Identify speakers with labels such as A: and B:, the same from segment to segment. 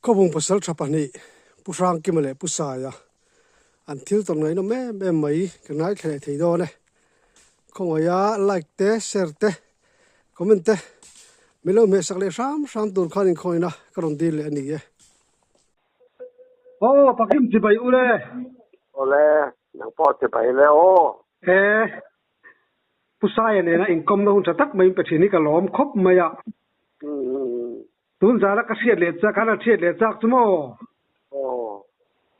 A: Khawbung pasaltha pahnih Pu Hrangkima leh Pu Saia an thil tawn ngaihnawm em em mai ka ngaithla leh thei dawn e. Khawngaiha like te share te comment te min lo hmehsak leh hram hram tur khan inkhawina ka rawn dil leh a ni e. Aw Pakim chibai u le.
B: Awle, nang pawh chibai le aw.
A: E, Pu Saia nena inkawmna hun tha tak mai in pe thin hi ka lawm khawp mai a. Tun zana ka hriat leh chak, an han hriat leh chak chu maw?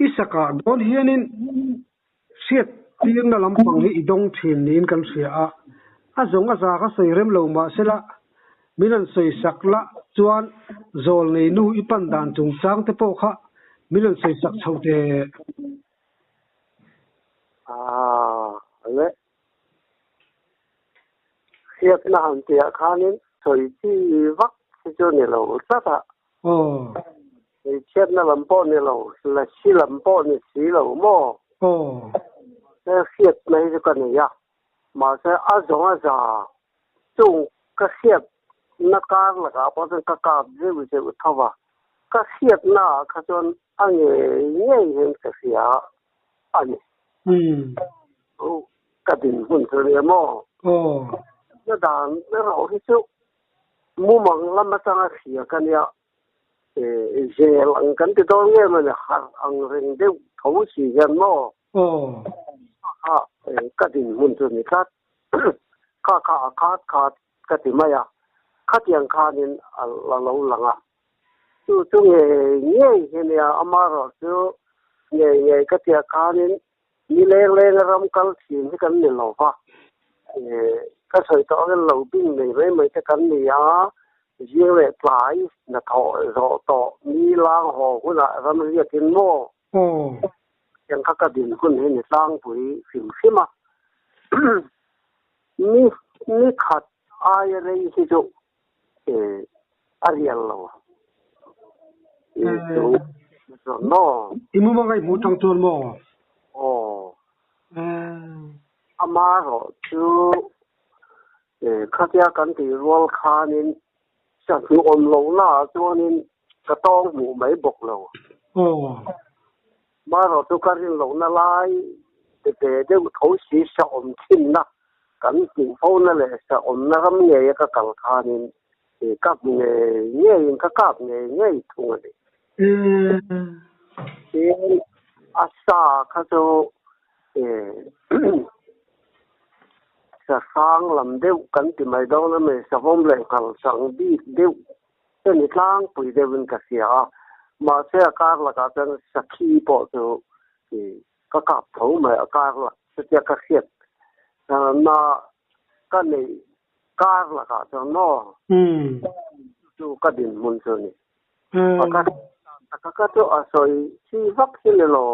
A: I sakah dawn hianin hriat tirna lampang hi i dawng thin niin kan hria a, a zawng a za ka sawi rem lo mahsela min han sawi sak la chuan zawl nei nu i pan dan chungchang te pawh kha min han sawi sak chho teh.
B: Aaa le. Hriatna han tihah khanin sawi chi vak hi chu ni lo tlat a. Hmeichhiatna lam pawh ni lo, lasi lam pawh ni si lo maw? Mahse hriatna hi chu ka nei a, mahse a zawng a za chung ka hriatna kar lakah pawh chuan ka kap zeuh zeuh tho va, ka hriatna ah kha chuan a ngei ngei hian ka hria a ni. Ka dinhmun chu nia maw? Na dan erawh hi chu mumang lam atanga hria ka nia. Zel ang kan ti dawn nge mawni harh ang reng deuh tho si hian maw? Kha ka dinhmun chu ni tlat. Kha kha a khat khat ka ti mai a. Khatiang khanin a lo lang a. Chu chu ngei ngei hi nia amaherawh chu ngei ngei ka tia khanin Ni leng leng a ram kal thin hi kan ni lo va, ka sawi tawh angin lo bing nei mai mai te kan ni a, zing leh tlai hnathawh zawh tawh mi lang haw hunah ram riakin maw tiang kha ka din hun hi ni tlangpui hrim hrim a, ni ni khat aia rei hi chu a rial lo.
A: Maw? I mumang a i hmuh tang chuan maw?
B: Aw. Amaherawh chu khatia kan tih rual khanin sahnu awm lohna ah chuanin ka tawng hmuh mai bawk lo. Amaherawh chu ka rin lohna lai ve deuh tho si sa awm thinna kan hmuh fona leh sa awmna ram ngeia ka kal khanin ka hmu ngei ngeiin ka kap ngei ngei thung a ni. Tin, a sa kha chu sa hrang lam deuh kan ti mai dawn a ni, savawm leh nghal chang bik deuh te ni tlangpui deuhin ka hria a, mahse a kar lakah chuan sakhi pawh chu ka kap tho mai a kar lak chutia ka hriat na ka neih kar lakah chuan maw chu ka dinhmun chu a ni. Ka ka chu a sawi chi vak hi ni lo.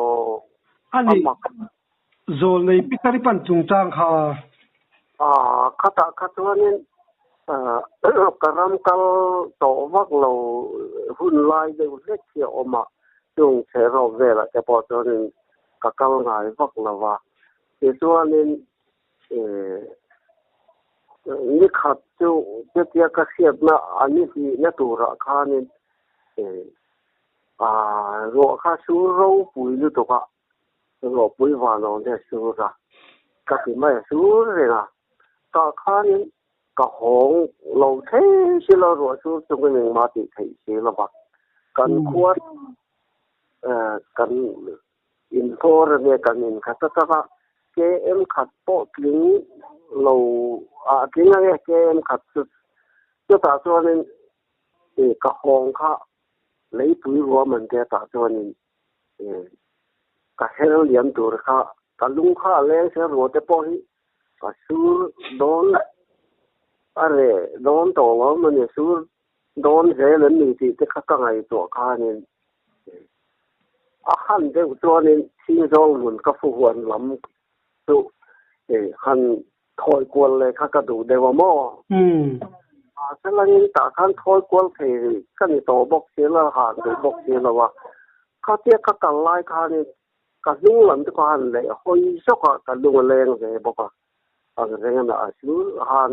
A: A nih zawl nei Peter i pan chungchang kha.
B: Khatah kha chuanin ka ram kal tawh vak lo hun lai deuh hlek hi a awm a, chung chhehrawp velah te pawh chuanin ka kal ngai vak lo va. Tichuanin ni khat chu chutia ka hriatna a ni hlihna turah khanin ruah kha sur ropui lutuk a. Ruahpui vanawng te sur a, ka ti mai a sur reng a, tah khanin ka hawng lo thei si lo ruah sur chungin engmah tih theih si lo va, kan khua kan inthawr a nia kan inkhat a tak a, KM khat pawh tling lo ah tling ang e KM khat chu chutah chuanin ka hawng kha leipui ruahman te tah chuanin Ka her liam tur kha ka lung kha a leng sia ruah te pawh hi ka sur dawn a reh dawn tawh lo a ni sur dawn zel em ni tih te kha ka ngaihtuah khanin a han deuh chuanin thingzawng hmun ka fu huan lam chu han thawi kual leh kha ka duh deuh a maw? Mahse langin tah khan thawi kual thei rih ka ni tawh bawk si lo, han duh bawk si lo a. Khatia ka kal lai khanin ka hnung lam te pawh han leh hawi zawk a, ka lung a leng ve bawk a. Ang reng a na a chu han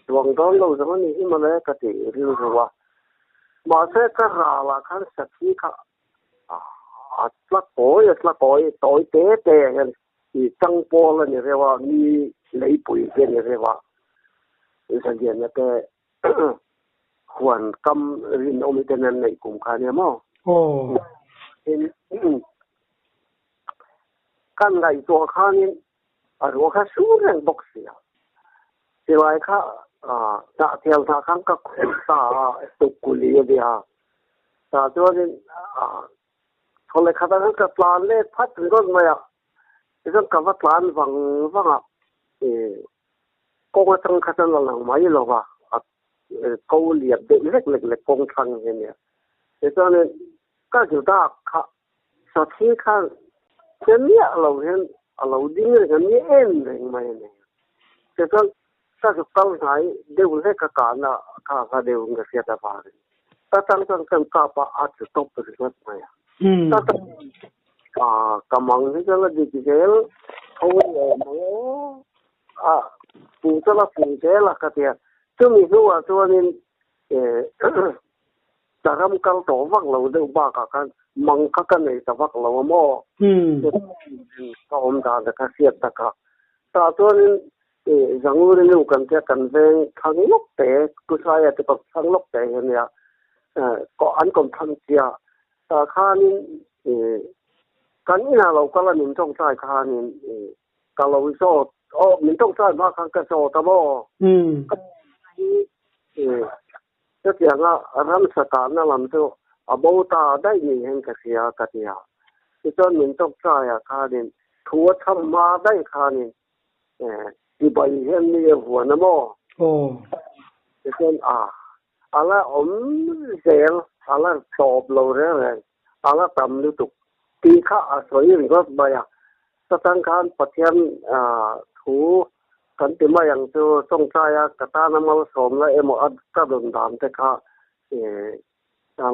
B: duang dawn lo zawng a ni hi mawle ka ti rilru a. Mahse ka ralah khan sakhi kha a tla kawi a tla kawi tawi te te ah hian i chang pawl a ni reuh a, mi leipui hi a ni reuh a, Zaliana te huan kam rinawm hi ten an neih kum kha a nia maw?
A: Aw.
B: Tin, kan ngaihtuah khanin a ruah kha sur reng bawk si a, silai kha hnah thial hnah khan ka khuh ta a, tukuli a nia. Tah chuanin thawleh khatah khan ka tlan let phat ringawt mai a, tichuan ka va tlan vang vang a, kawng atang kha chuan a lang mai lo va, a ko lian deuh lek lek lek kawng thlang hi a nia. Tichuanin ka Juda kha Sathi khan che miah lo hian a lo ding reng a, mi en reng mai a ni. Tichuan ka zu kal hnai deuh hlek a kahna kha hla deuhin ka hriat avangin ta tang chuan kan kap a, a tlu tawp ringawt mai a. Ta tang ka mang hi chuan a dik zel tho a ni awm ang aw, a fu chuan a fu zel a ka ti a. Chumi hnuah chuanin Ka ram kal tawh vak lo deuh bakah khan mang kha ka nei ta vak lo a maw? Ka awm dan te kha hriat tak a. Tah chuanin Zanguri nu kan tia kan veng thlang lawk te, Kusaia te pawh thlang lawk te hi a nia, an kawm thlang chia. Tah khanin kan inah lo kal a min tawngtai khanin ka lo zawt, aw min tawngtai hma khan ka zawt a maw? Chutianga ramsa kahna lam chu a bo ta daih ni hian ka hria ka ti a. Tichuan min tawngtaiah khanin thu a chham hma daih khanin chibai hian mi a vuan a maw? Tichuan a a la awm zel, a la tawp lo reng reng, a la tam lutuk tih kha a sawi ringawt mai a. Chutang khan Pathian thu kan ti mai ang chu tawngtaia ka tana malsawmna emaw a ka rawn dan te kha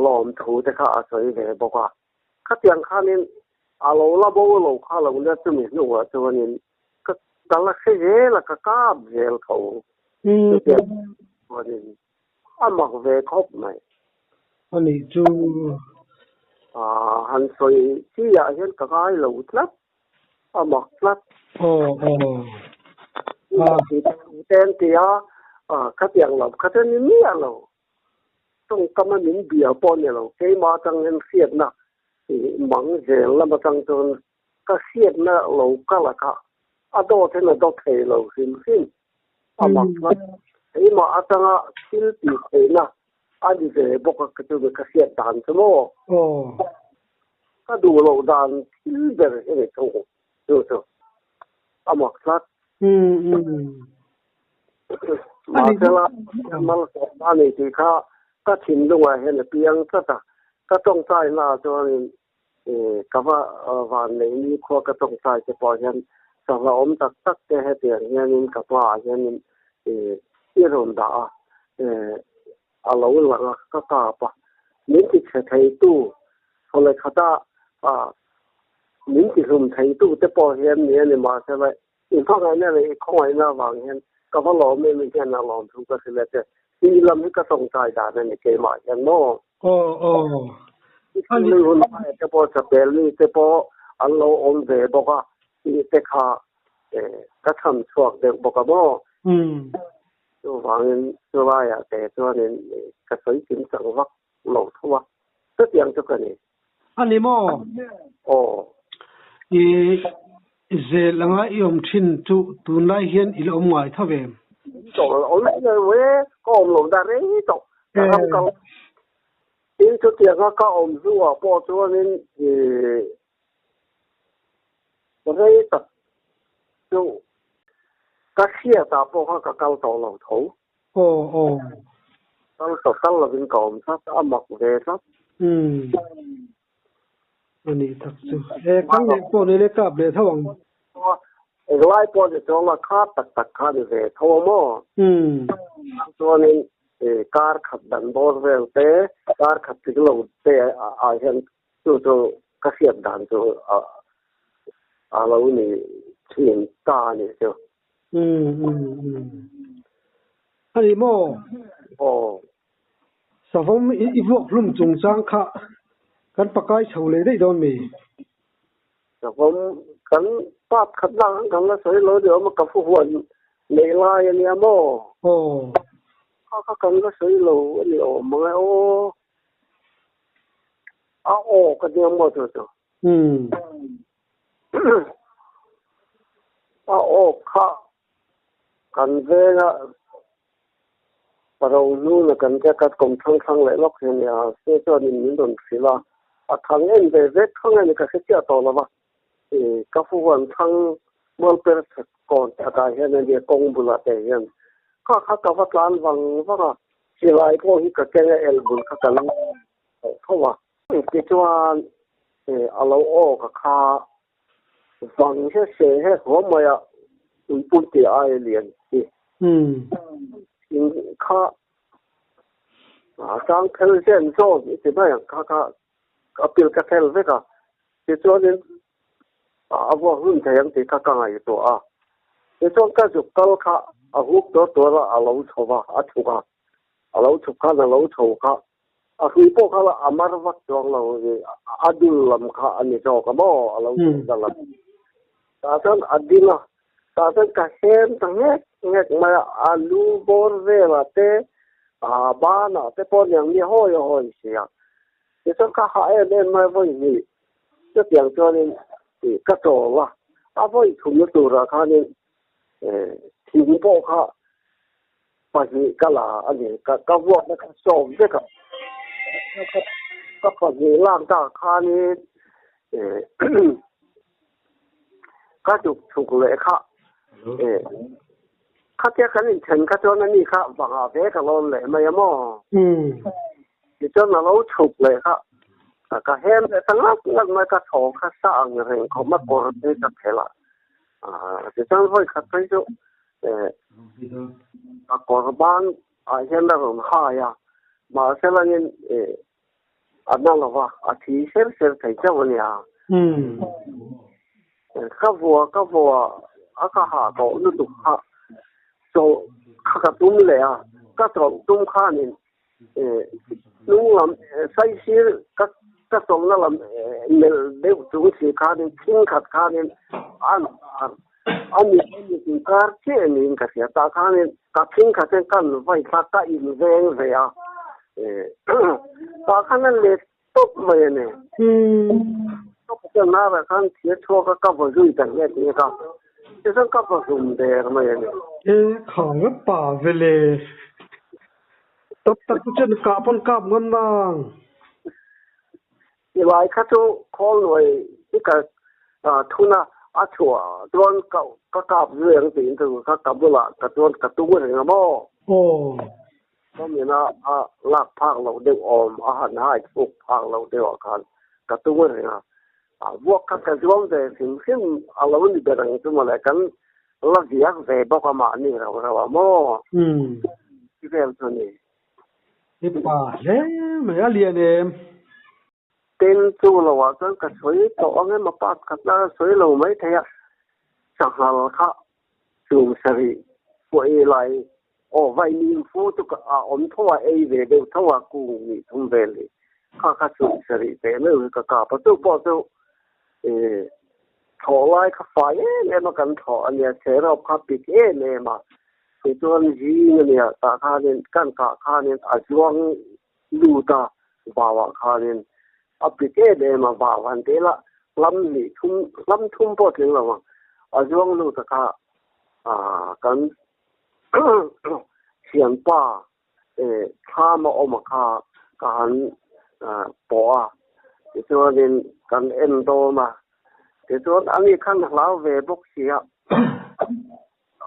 B: lawm thu te kha a sawi ve bawk a. Khatiang khanin a lo la bo lo kha lo nia chumi hnuah chuanin ka ka la hre zel a, ka kap zel tho. Chutiang chuanin a mak ve khawp mai.
A: A nih chu.
B: Han sawi chi ah hian ka ngai lo tlat. A mak tlat.
A: Aw aw.
B: Te an ti a, khatiang lo kha chu ni miah lo. Tawngkam a min bia pawh ni lo. Keimah atang hian hriatna mang zel lam atang chuan ka hriatna lo kal a kha a dawt hian a dawt thei lo hrim hrim. A mak tlat. Keimah atanga thil tih theihna a ni ve bawk a ka chu ka hriat dan chu maw. Ka duh loh dan thil ber hi ni thung chu chu a mak tlat. Mahsela malsawmna a ni tih kha ka thinlungah hian a piang tlat a, ka tawngtainaah chuanin ka va van neih nikhua ka tawngtai te pawh hian sava awm tak tak te hetiang hianin ka hmaah hianin i rawn dah a, a lo lang a, ka kap a, min ti chhe theitu thawleh khata min ti hlum theitu te pawh hian ni a ni mahsela i hmangaihna leh i khawngaihna avang hian ka va lawm em i hian a lawm thu ka hrilh a che tih lam hi ka tawngtai dan a ni keimah hian maw?
A: Aw aw.
B: I thilui hun hmaiah te pawh chapel mi te pawh an lo awm ve bawk a tih te kha ka chhan chhuak deuh bawk a maw? Chuvangin chulaiah te chuanin ka sawi kim chang vak lo tho a, chutiang chu ka ni.
A: A ni maw?
B: Aw.
A: I zel anga i awm thin chu tunlai hian i la awm ngai tho ve?
B: Tawh lo, awm lo e, ka awm lo dah rei tawh. Ka ram kal. Tin chutianga ka awm hnuah pawh chuanin i rei tak chu ka hriatah pawh kha ka kal tawh lo tho.
A: Aw aw.
B: Kal tawh kal lovin ka awm tlat, a mak ve tlat.
A: Umm. A nih tak chu. E kal leh pawh ni le kap leh tho ang.
B: Englai pawh ni chuang la kha tak tak kha ni ve tho a maw?
A: Umm.
B: Chuanin kar khat dan bawr vel te, kar khat tling lo te ah hian Chu chu ka hriat dan chu a lo ni thin ta a nih chu.
A: A ni maw?
B: Aw.
A: Savawm i vuak hlum chungchang kha kan pakai chho leh daih dawn mi?
B: Savawm kan part khat lak ang kan la sawi lo ni awm a, ka fu huan neih lai a nia maw?
A: Aw.
B: Kha kha kan la sawi lo a ni awm ang e aw. A aw ka nia maw chu chu.
A: Umm.
B: A aw kha kan venga paro hnuna kan te ka kawm thlang thlang leh lawk hian nia se chuanin min rawn hrilh a, a thang en ve vek thang a ni ka hre chiah tawh lo va, ka fu huan thlang mualper kawn chhakah hian a nia kawng bulah te hian kha kha ka va tlan vang vang a, silai pawh hi ka keng a elbul kha ka la tho a. Tichuan a lo aw ka kha vang he se he haw mai a uipui tih ai lian hi. In kha a chang phel zen zawn i ti mai ang kha kha a pil ka phel vek a. Tichuanin a vuak hlun thei ang tih kha ka ngaihtuah a. Tichuan ka zuk kal kha a hup tuar tuar a, a lo chho va, a chhuk a. A lo chhuk khan a lo chho kha A hrui pawh kha a mar vak chuang lo i a dul lam kha a ni zawk a maw a lo chhuah ta lam. Tah chuan a ding a, tah chuan ka hem ta nghek nghek mai a, a lu bawr velah te, a banah te pawh niang ni hawi hawi si a. Tichuan ka hah em em mai vawi hnih chutiang chuanin ka chawl a, a vawi thumna turah khanin thing pawh kha Pahnih ka la a ni. Ka ka vuakna kha sawm vek a. Ka pahnih lak dak khanin ka chuk chhuk leh kha khatia kan inthen kha chuan ani kha vangah ve ka lawn leh mai a maw? Tichuan a lo chhuk leh kha ka hem leh ta ngat ngat mai ka thaw kha sa ang reng khawp a kawr te ka phelh a. Tichuan vawi khat phei chu A kawr ban ah hian a rawn hai a, mahse langin a na lo va, a thi ser ser thei chauh a nia. Ka vua ka vua a ka hah tawh lutuk kha chawlh kha ka tum leh a, ka chawlh tum khanin hnung lam saisir ka ka chawlhna lam melh deuh chung si khanin thing khat khanin an a mit a mit inkar chiah niin ka hria tah khanin ka thing khat hian kan vai thla ka inveng ve a tah khan a let tawp mai a ni. Tawp chuan narah khan thir chhuak a ka va zui ta nghek nghek a, tichuan ka va zum der mai a ni.
A: E khang a pa vele. Tawp tak chu chuan kap pawn kap ngam nang.
B: Ti lai kha chu khawl nuai hi ka thun a, a chhuah chuan ka ka kap zui ang tiin chu ka ka bulah ka chuan ka tung reng a maw?
A: Aw.
B: Chawmina a lak phak loh deuh awm a han hai chhuk phak loh deuh ah khan ka tung reng a, a vuak kha ka zuam ve hrim hrim a lo ni ber ang chu mawle kan la viak ve bawk a mahni rau rau a maw? Ti vel chu a ni.
A: I pa hle mai a lian em?
B: Ten chu lo ah chuan ka sawi tawh ang em a part khat la sawi lo mai thei a, sanghal kha chum sarih pawh ei lai aw vaimim fu chu ka a awm tho a ei ve deuh tho a kung nih thum vel hi kha kha chum sarih ve meuh hi ka kap a chu pawh chu ih thlawh lai kha fai em em a kan thlawh a nia chherawp kha pik em em a tichuan zing a nia tah khanin kan kah khanin a zuang lut a, vauah khanin a pik em em a, vau han teh lah hlam hnih thum, hlam thum pawh tling lo ang, a zuang lut a kha kan thianpa thlam a awm a kha ka han pawh a, tichuanin kan en dawn a, tichuan ani khan hlau ve bawk si a,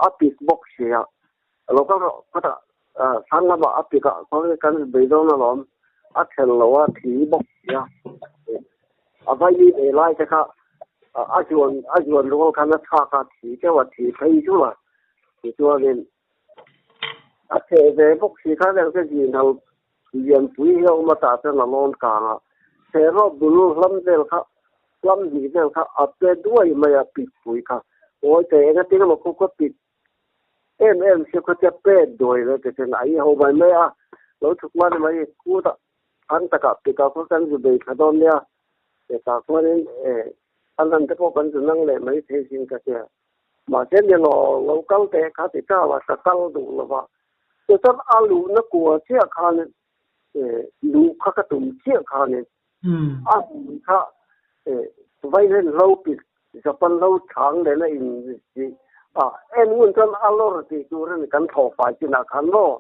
B: a pik bawk si a, Lo kal rawh khawtah thlang lamah a pik ah khaw kan bei dawn alawm a thel lo a thi bawk si a a vaimi ei lai te kha a zuan a zuan rual khan a chhak a thi teuh a thi phei zul a tichuanin a theh ve bawk si kha reng te zin ho lianpui hi a awm a tah chuan a lawn kang a theh rawh bul hlam vel kha hlam hnih vel kha a pe duai mai a pik pui kha awi te engatinge maw khu khaw pik Em em si khaw tia pet duai le ti chuan a i ho mai mai a. Lo chhuk la ni mai kut ah an takah pika khaw kan zu bei thla dawn nia tah chuanin a lan te pawh kan zu nang leh mai thei sin ka tia. Mahse ni lo lo kal teh kha ti ta la ka kal duh lo va. Tichuan a luhna kua chiah khanin luh kha ka tum chiah khanin a hmun kha vailen hlo pik Japan hlo chhang lehna in tih a en ngun chuan a lawr tih tur a ni kan thlawh fai chinah khan maw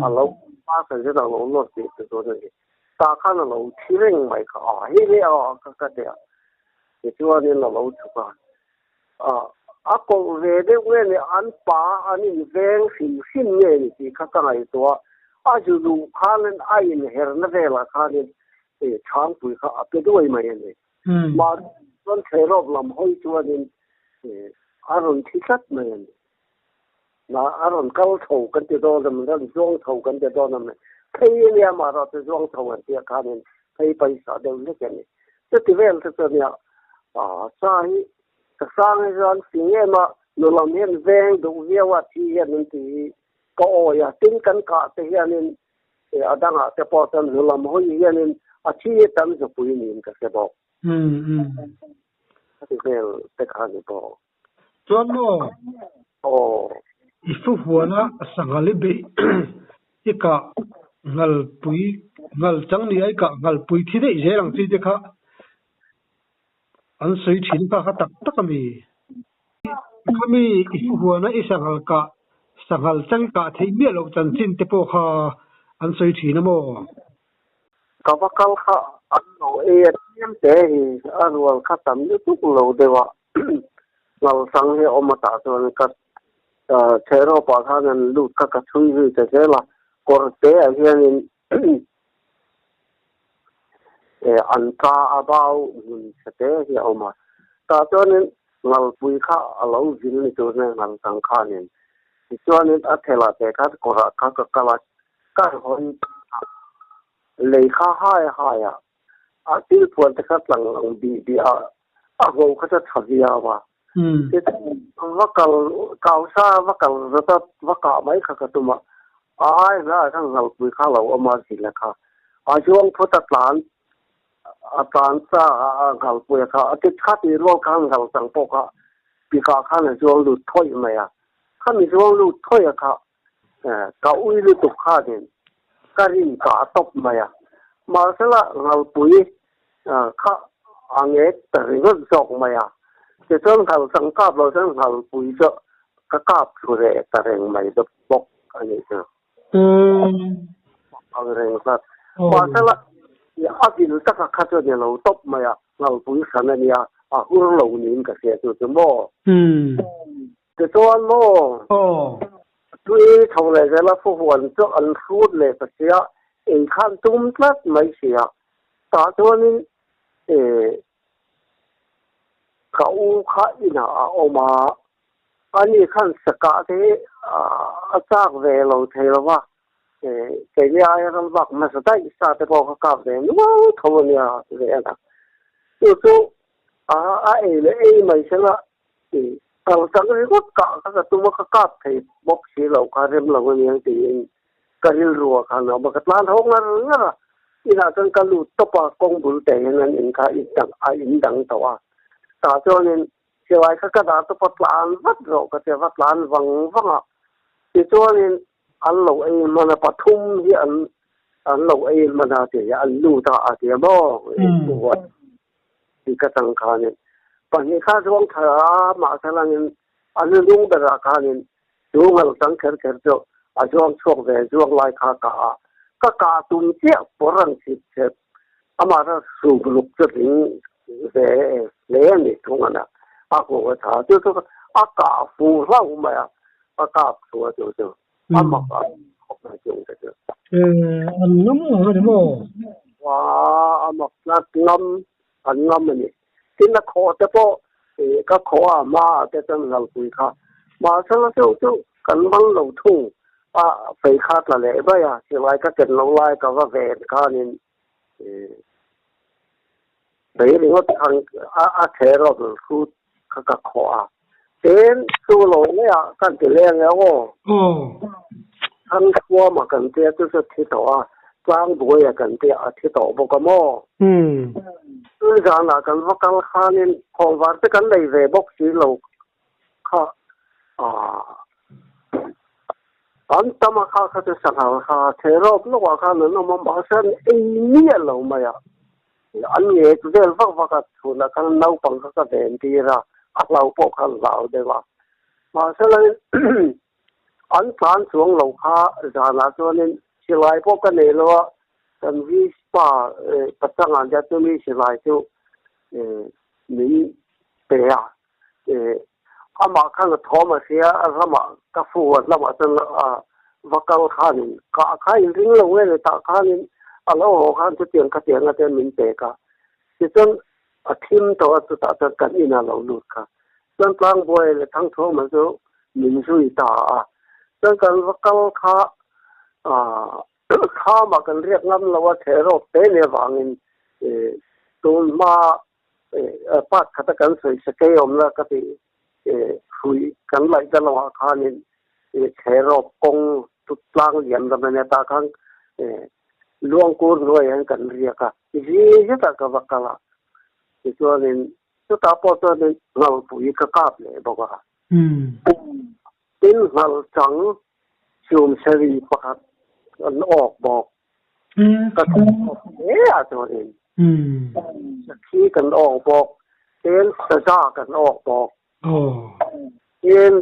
B: a lo pa san zet a lo lawr tih tur a ni. Tah khan a lo thi reng mai kha a hei hei a ka ka ti a tichuanin a lo chhuk a a a kawlh ve deuh nge ni an pa an inveng hrim hrim nge ni tih kha ka ngaihtuah a zu luh khanin a inherna velah khanin chhangpui kha a pe duai mai a ni. Mahse chuan theirawp lam hawi chuanin a rawn thi tlat mai a ni. Na a rawn kal chho kan ti dawn em, rawn zuang chho kan ti dawn em, phei a nia mahrawh chu zuang chho an tih khanin phei paisa deuh hlek a ni. Chuti vel te chu a nia, sa hi ka sang hi chuan fing em a, nu lam hian veng duh viau a thi hian an ti hi ka awi a, tin kan kah te hianin a dangah te pawh chuan nu lam hawi hianin a thi tam zupui niin ka hre bawk. Chuti vel te kha ni bawk.
A: Chuan maw?
B: Aw.
A: I fu huana sanghal i beih i kah nghalpui nghal chang ni a i kah nghalpui thi daih zel ang chi te kha an sawi thin kha kha tak tak a mi. Khami i fu huana i sanghal kah sanghal chang i kah theih miah loh chanchin te pawh kha an sawi thin a maw?
B: Ka va kal kha an lo ei a tlem te hi a rual kha tam lutuk lo deuh a. Ngalsang hi a awm a tah chuan ka chhehrawpah khan an lut kha ka chhui zui ta zel a, kawr te ah hianin an ka a bau hmun chhe te hi a awm a, tah chuanin ngalpui kha a lo vil ni tur nen ngalsang khanin tichuanin a thelah te khan kawrah kha ka kal a, ka hawn lei kha hai hai a, a thil phuan te kha tlang ang bih bih a a ho kha chu tha viau a. Va kal kau sa va kal zat a va kah mai kha ka tum a, a ai hna ah khan ngalpui kha lo awm a zila kha. A zuang phawt a tlan a tlan sa a ngalpui a kha a ti kha tih rual khan ngal chang pawh kha pikah khan a zuang lut thawih mai a. Khami zuang lut thawih a kha ka ui lutuk khanin ka rin kah tawp mai a. Mahsela ngalpui kha a ngek ta ringawt zawk mai a. Tichuan ngal chang kap lo chuan ngalpui chu ka kap thlu reh ta reng mai bawk a nih chu. Ang reng zat. Mahsela a vil taka kha chu a ni lo tawp mai a, ngalpui hran a nia, a hur lo niin ka hria chu chu maw. Tichuan maw?
A: Aw.
B: Tui chho leh zela fuhuan chu an hrut leh ta sia, ei khan tum tlat mai sia. Tah chuanin ka u kha inah a awm a, ani khan sakah te hi a chak ve lo thei lo va, keini aia ram vak hmasa daih sa te pawh kha kap ve nual tho a nia ve a. Chu chu a ei leh ei mai sela Kal chang ringawt kah kha ka tum a, ka kap thei bawk si lo kha rem lo aniang tiin ka rilru ah khan a awm a, ka tlan ho ngar ngar a, inah chuan ka lut tawp a, kawng bul te hian an in kha a in dang tawh a, tah chuanin silai kha ka dah tawp a, tlan vat rawh ka ti a, va tlan vang vang a, tichuanin an lo ei hman a, pathum hi an an lo ei hman a ti an lut a a ti a maw, Ti ka chang khanin pahnih kha zuang thar a, mahse langin a hnunung berah khanin chu ngal chang kher kher chu a zuang chhuak ve zuang lai kha ka a, ka kah tum chiah pawr an chhip chhep amah chu suk luk chu tling ve hle a ni thung a na, a hmuh a tha chu chu a kah fu hlauh mai a, a kap thu a chu chu a mak a khawp mai chung te chu.
A: An ngam ang a ni maw?
B: Wa a mak tlat ngam an ngam a ni. Tin a khawh te pawh ka khawh a hma ah te chuan ngalpui kha mahse la chu chu kan man lo thung a fei kha tla leh mai a silai ka ken lo lai ka va ven khanin fei ringawt khan a thle rawt hrut kha ka khawh a tin chu lo ngeiah kan ti leng e aw. Thangthuama kan tia chu chu thi tawh a, Tlangbuaia kan tia a thi tawh bawk a maw? Tun zanah kan va kal khanin khawnvar te kan nei ve bawk si lo kha an tam a kha kha chu sanghal kha therawp lawkah khan an awm a, mahse an ei miah lo mai a, an ngek vel vak vak a, chhunah khan naupang kha ka ven tir a, a hlau pawh kha an hlau deuh a, mahse lain An tlan chuang lo kha zanah chuanin silai pawh ka nei lo a, kan Vispa pachangah hian chumi silai chu min pe a, amah khan a thawm a hria a, ramah ka fu a lamah chuan va kal khanin kah kha inring lo nge ni tah khanin a lo haw khan chutiang khatiang ate min pek a, tichuan a thim tawh a chutah chuan kan inah lo lut kha. Chuan Tlangbuai leh Thangthuama chu min zui ta a, chuan kan va kal kha khamah kan riak ngam lo a, therawk te nih avangin tun hma part khata kan sawi sakei awmna ka tih hrui kan laih ta lohah khanin therawk kawng tlang lian lam a nia tah khan luangkur hnuaiah hian kan riak a, zing zetah ka va kal a, tichuanin Chutah pawh chuanin ngalpui ka kap leh bawk a. Tin, ngal chang chumseri pakhat an awk bawk. Ka thawk bawk hle a chuanin sakhi kan awk bawk, tin saza kan awk bawk. Tin,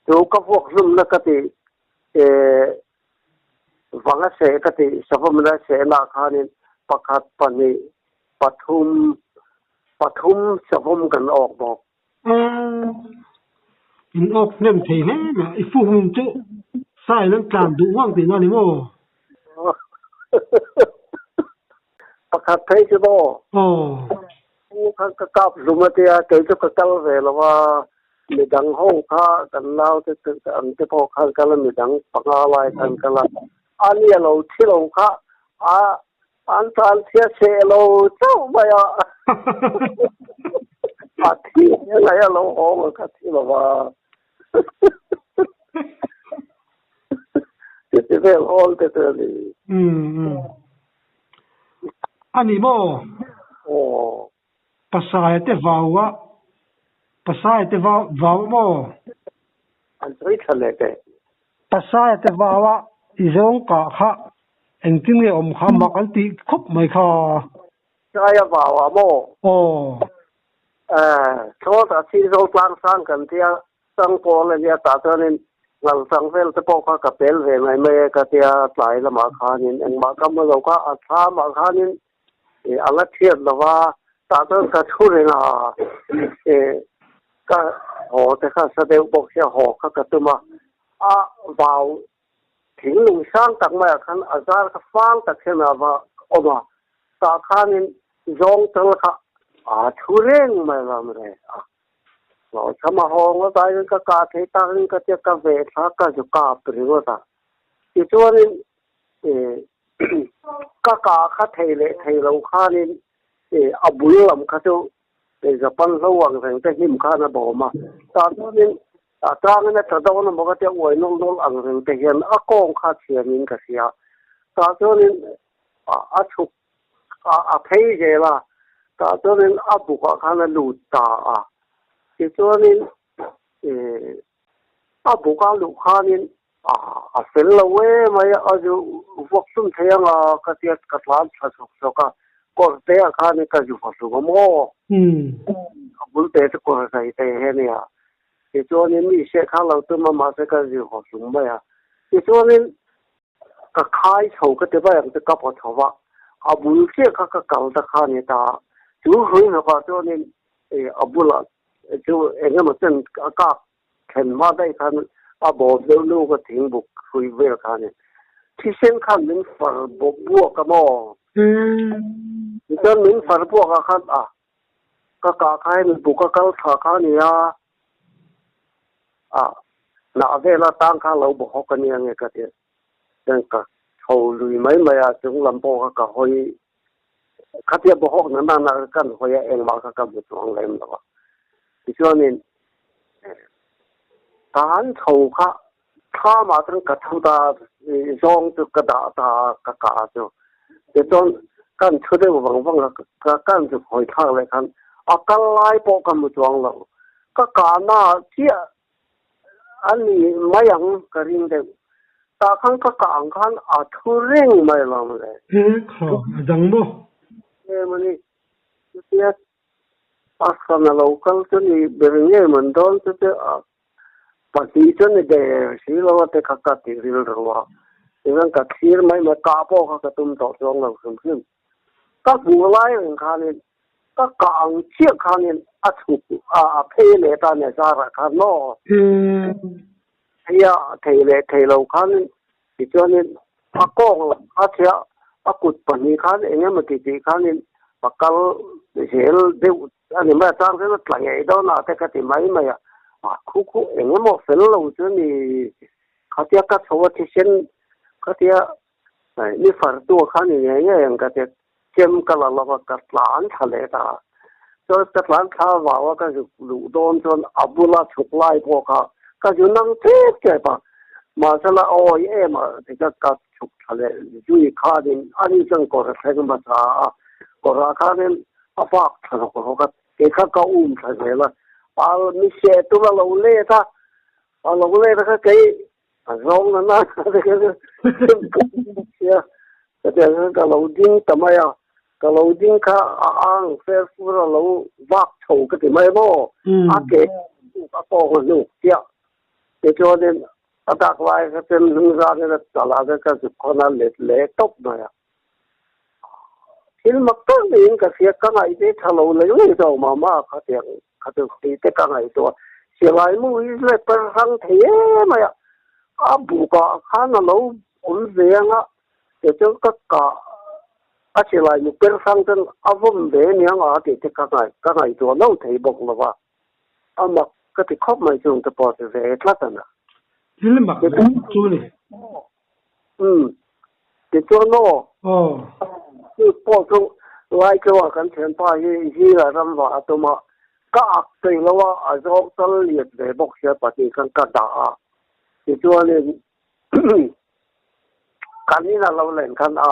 B: chu ka vuak hlumna ka tih vanga seh ka tih savawmna sehna khanin pakhat, pahnih, pathum, pathum savawm kan awk bawk.
A: In awk hnem thei hle mai a, i fu hmun chu sain an tlan duh ngang tihna a ni maw?
B: Pakhat phei chu maw?
A: Aw.
B: Pu kha ka kap hlum a tia, kei chu ka kal ve lo a, midang ho kha kan naute ang te pawh khan kal a, midang panga lai khan kal a, a nia lo thi lo kha a an tan chhia chhe lo chauh mai a, a thi ngai a lo awm a kha thi lo va. Titi vel awl te chu a ni.
A: A ni maw?
B: Aw.
A: Pasaia te vau a, Pasaia te vau vau a maw?
B: An sawi tha leh teh.
A: Pasaia te vau a, i zawng kah kha engtin nge awm kha mak an tih khawp mai kha.
B: Pasaia vau a maw?
A: Aw.
B: Eh, chawt a thi zo tlang sang kan tia Changpawl a nia tah chuanin ngalchang vel te pawh kha ka pel ve mai mai e ka tia tlai lamah khanin engmah ka hmu lo kha a thlamah khanin a la thiat lo va tah chuan ka thu reng a ka haw te kha sa deuh bawk sia haw kha ka tum a a vau thing lung sang tak maiah khan a zar kha fang tak hian a va awm a tah khanin zawng tal kha a thu reng mai lam re a. Hlawhchham a haw ngawt aiin ka kah theih takin ka tia ka veh thla ka zu kap ringawt a. Tichuanin ka kah kha thei leh thei lo khanin a bul lam kha chu Japan hlo ang reng te hnim khan a bawm a. Tah chuanin a tangin a tla dawn emaw ka tia uai nawlh nawlh ang reng te hian a kawng kha chhianin ka hria. Tah chuanin a chhuk a phei zel a, tah chuanin a bukah khan a lut ta a, tichuanin a buka luh khanin a fel lo em mai a, a zu vuak hlum thei ang a, ka tia ka tlan thla sawk sawk a, kawr te ah khanin ka zu va hlum a maw? A bul te chu kawr zai te hi a nia, tichuanin mi seh kha lo tum a, mahse ka zu va hlum mai a, tichuanin Ka khai chho ka ti mai ang chu ka paw chho va, a bul chiah kha ka kal ta kha a ni ta. Chu hrui hnawkah chuanin a bulah chu eng emaw chen a kak thlen hma daih khan a bawm deuh nu ka thing buk hrui vel kha a ni. Thisen khan min far bawk buak a maw? Tichuan min far buak ah khan a ka kah kha hemi buk a kal thla kha a ni a. A hnah vela tang kha lo bawk hawk a nia nge ka ti. Chuan ka tho lui mai mai a, chung lam pawh kha ka hawi khatia bawk hawk na nana ka kan hawi a, engmah kha ka hmu chuang lem lo a. Tichuanin ka han tho kha Thlamah chuan ka thu ta zawng chu ka dah ta a, ka kah chu. Tichuan kan thu deuh vang vang a, ka kan chu hawi thlak leh khan a kal lai pawh ka hmu chuang lo. Ka kahna ah chiah a ni mai ang ka ring deuh. Tah khan ka kah ang khan a thu reng mai lo le.
A: He kha a dang maw?
B: Em a ni. Chutia a sana lo kal chu ni ber nge man dawn chu chu a Pahnih chu ni der si lo a te kha ka ti rilru a, tichuan ka thlir mai mai, kah pawh kha ka tum tawh chuang lo hrim hrim. Ka hmuh lai reng khanin ka kah ang chiah khanin a chhuk a, a phei leh ta nia zarah khan maw? Phei a thei leh thei lo khanin tichuanin a kawng lam kha chhia a kut pahnih khan eng emaw ti tih khanin a kal zel deuh A ni mai a, chang chuan a tla ngei dawn a te ka ti mai mai a, a khu khu eng emaw fel lo chu ni khatia ka chho a thisen khatia ni far tu kha ni ngei ngei ang ka tia chem ka la lova ka tlan thla leh ta a, chuan ka tlan thla vau a ka zuk luh dawn chuan a bula chhuk lai pawh kha ka zu nang tep tep a, mahsela a awi em a tikha ka chhuk thla leh zui khanin ani chuan kawr a thleng hmasa a, kawrah khanin A vak thla rawk rawk a, kei kha ka um thla zel a, a mi seh tur a lo let a, a lo let a kha kei a zawng na na te kha sia ka ti ang ka lo ding ta mai a, ka lo ding kha a ang fer fur a lo vak chho ka ti mai maw, a ke a kawng a hnuk chiah tichuanin a dak lai kha chuan hnung zangin a chalah te ka zuk khawn a let leh tawp mai a. Thil mak tak niin ka hria, ka ngaihte tha lo leh leh zawk mah mah a khatiang kha chu tih te ka ngaihtuah. Silai mu hi let per hrang thei em mai a, a bukah khan a lo awm ve ang a, tichuan ka kah a silai mu per hrang chuan a vawm ve aniang a tih te ka ngaihtuah lo thei bawk lo va, a mak ka ti khawp mai chung te pawh chu ve tlat a na.
A: Thil mak chu a ni.
B: Umm. Tichuan maw?
A: Aw.
B: Chu pawh chu Laikeuah kan thianpa hi zingah ram vah a tum a, ka ak thei lo a, a zawng tal lian ve bawk sia pahnih khan ka dah a. Tichuanin kan inah lo len khan a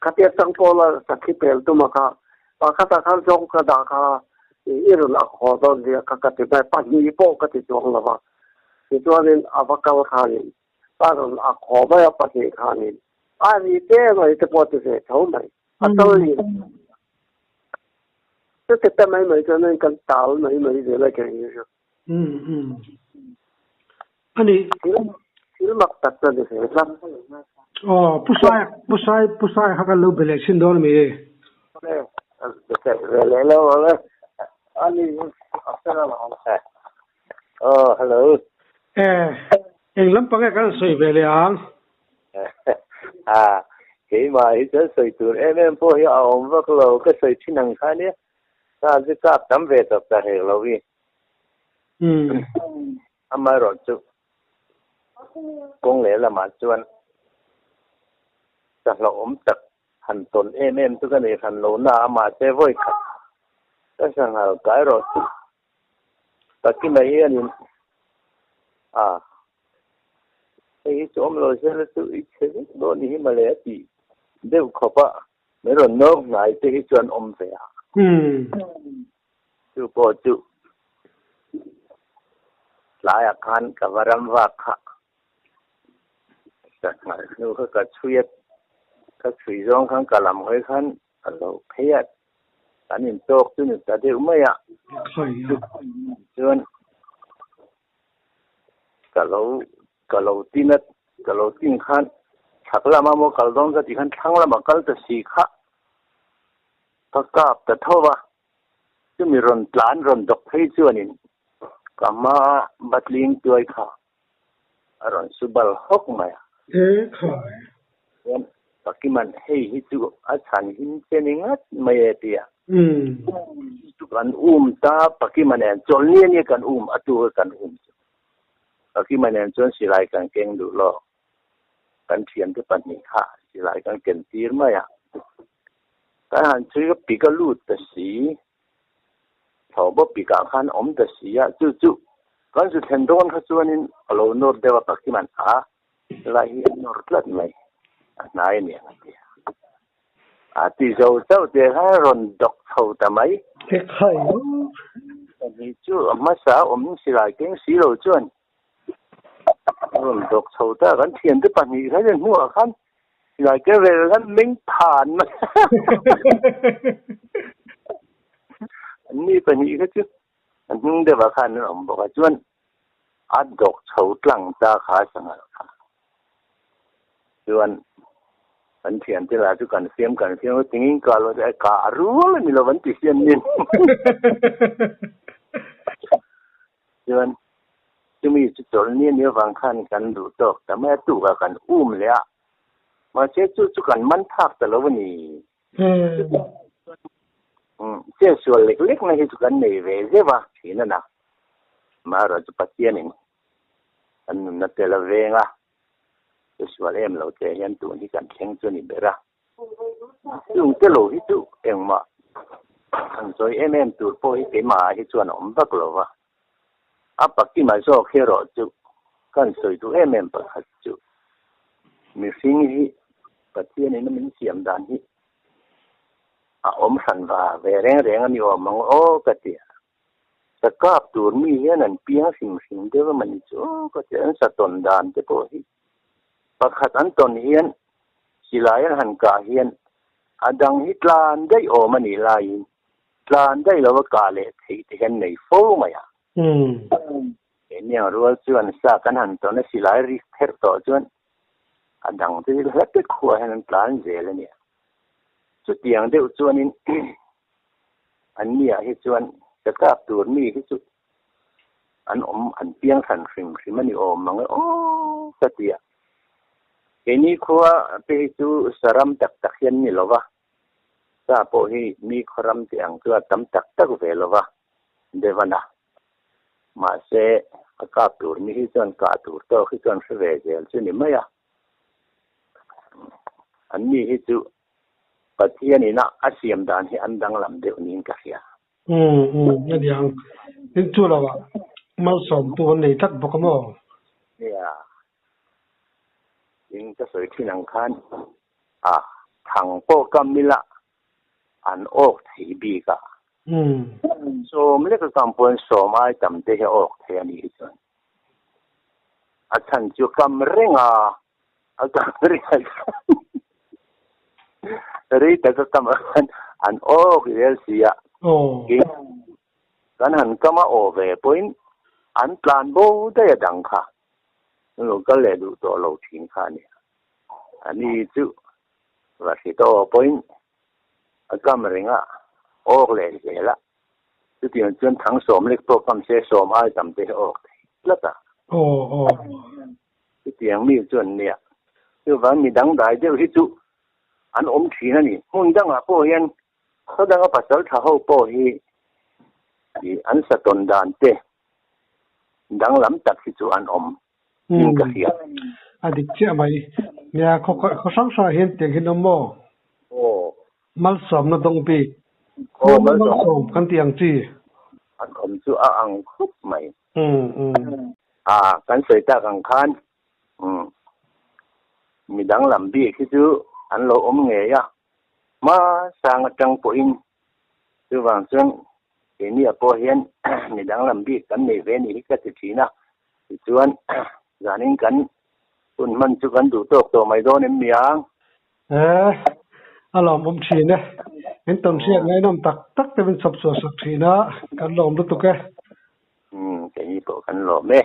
B: khatia changpawla sakhi pel tum a kha, pakhatah khan zawng ka dah kha i rawn ak haw dawn nia kha ka ti mai, pahnih pawh ka ti chuang lo va. Tichuanin a va kal khanin a rawn ak haw mai a pahnih khanin a ri te mai te pawh ti ve tho mai a tal ni chute te mai mai chuan kan tal mai mai zel a kei hi chu.
A: Ani
B: thil mak tak chu a ni ve tlat.
A: Aw pu sai pu sai pu sai kha kan lo be leh thin dawn a mi?
B: Be leh leh lo ani a fel alawm.
C: Oh, hello.
A: Eh, eng lampang e kan sawi ve leh ang?
C: Ah, keimah hi chuan sawi tur em em pawh hi a awm vak lo, ka sawi thin ang kha nia. Ka chu kap tam ve tawp ta hek lo i.
A: Umm.
C: Amaherawh chu kawng leh lamah chuan ka hlauhawm tak han tawn em em chu ka nei hran lo na a, mahse vawi khat ka sanghal kai rawh chu Takima hianin a hei hi chu awm lo sela chu i chhe vek dawn ni hi mawle a tih deuh khawp a, min rawn nawk hnai te hi chuan awm ve a. Chu pawh chu tlaiah khan ka va ram vak kha ka hngalh hnu kha ka chhui a, ka chhui zawng khan ka lam hawi khan a lo phei a. Kan intawk chu ni ta deuh mai a, chuan ka lo ka lo tin a, ka lo tin khan chhak lama maw kal dawn ka tih khan thlang lama kal ta si kha ka kap ta tho va, chumi rawn tlan rawn dawk phei chuanin ka hma batling tuai kha a rawn su bal hawk mai a.
A: E khai.
C: Chuan Pakiman hei hi chu a chhan him che ni ngat mai e ti a. Chu kan um ta Pakima nen chawlhni a nia kan um a tur kan um chu. Pakima nen chuan silai kan keng duh lo. Kan thiante pahnih kha silai kan ken tir mai a. Kan han chhui ka pik a lut ta si. Thlawhbaw pikah khan awm ta si a chu chu. Kan zu thlen dawn kha chuanin a lo nawr deuh a Pakiman a lai hi a nawr tlat mai a hnai a niang a ti a. A ti zo chauh teh khan a rawn dawk chho ta mai.
A: Ekhai aw.
C: Pahnih chu a hmasa awm silai keng si lo chuan a rawn dawk chho ta a, kan thiante pahnih kha hian hnuah khan silai keng rel khan meng phan mai a. Anni pahnih kha chu A hnung deuhah khan an awm bawk a, chuan a dawk chho tlang ta kha a sangal kha. Chuan kan thiante lah chu kan fiam kan fiam a, tingin kah loh chu kah a rual a ni lo an ti hian nin. Chuan chumi chu chawlh ni a nih avang khan kan duh tawk ta mai a, tukah kan um leh a, mahse chu chu kan man phak ta lo a ni. Chet sual lek lek na hi chu kan nei ve zeuh a thin a na. Amaherawhchu chu Pathianin kan nunna tel a veng a, che sual em lo che hian tun hi kan thleng chu a ni ber a. Chung te lo hi chu engmah han sawi em em tur pawh hi keimahah hi chuan a awm vak lo va. A pakima zawk hi erawh chu kan sawi duh em em pakhat chu mihring hi Pathianin a min siam dan hi a awm hran va ve reng reng a ni awm ang aw ka ti a. Sa kap tur mi hian an piang hrim hrim deuh a mani chu aw ka ti a, an sa tawn dan te pawh hi pakhat an tawn hian silai an han kah hian a dang hi tlan daih awm a nih laiin Tlan daih lova kah leh theih te hian nei fo mai a. Keini ang rual chuan sa kan han tawn a silai rik pherh tawh chuan a dang te chu hla te khuah hian an tlan zel a nia. Chutiang deuh chuanin an niah hi chuan ka kap tur mi hi chu an awm an piang hran hrim hrim a ni awm ang e aw ka ti a. Keini khua te hi chu saram tak tak hian ni lova. Sa pawh hi mi khawram tih ang chu a tam tak tak ve lo va, Devana. Mahse, a kap tur mi hi chuan kah tur tawk hi chuan hre ve zel chu ni mai a. An mi hi chu Pathian ina a siam dan hi an danglam deuh niin ka hria.
A: Umm umm a niang. Tin chu lo ah malsawmtu an nei tlat bawk a maw?
C: Nia. Tin ka sawi thin ang khan a thang pawh ka mila an awk thei bik a. Sawm lek a kam pawhin sawm ai tam te hi a awk thei a nih hi chuan. A chhan chu kam reng a, a kam reng a rei tak a kam khan an awk zel si a. Kan han kam a aw ve pawhin an tlan bo daih a dang kha. Lo kal leh duh tawh lo thin kha a ni. A ni chu va hri tawh pawhin a kam reng a, awk leh zel a. Chutiang chuan thang sawm lek pawh kam se sawm ai tam te hi awk thei tlat a. Chutiang mi chuan nia. Chuvang mi dangdai deuh hi chu an awm thin a ni. Hmun dangah pawh hian khaw danga pasal tha ho pawh hi an satawn dan te danglam tak hi chu an awm. in ka hria.
A: A dik chiah mai. Nia, khaw khaw hrang hrangah hian tiang hian awm maw?
C: Aw.
A: Malsawmna dawng bik. Aw, malsawm kan tih ang chi.
C: An awm chu a ang khawp mai. A, kan sawi tak ang khan mi danglam bik hi chu an lo awm ngei a, hmasang atang pawhin Chuvang chuan keiniah pawh hian mi danglam bik kan nei ve nih hi ka ti thin a. Tichuan zanin kan hun hman chu kan duh tawk tawh mai dawn em niang?
A: Eh, a lawmawm thin e. Min tawn hriat ngaihnawm tak tak te min chhawp chhuah sak thin a, kan lawm lutuk e.
C: Umm, keini pawh kan lawm e.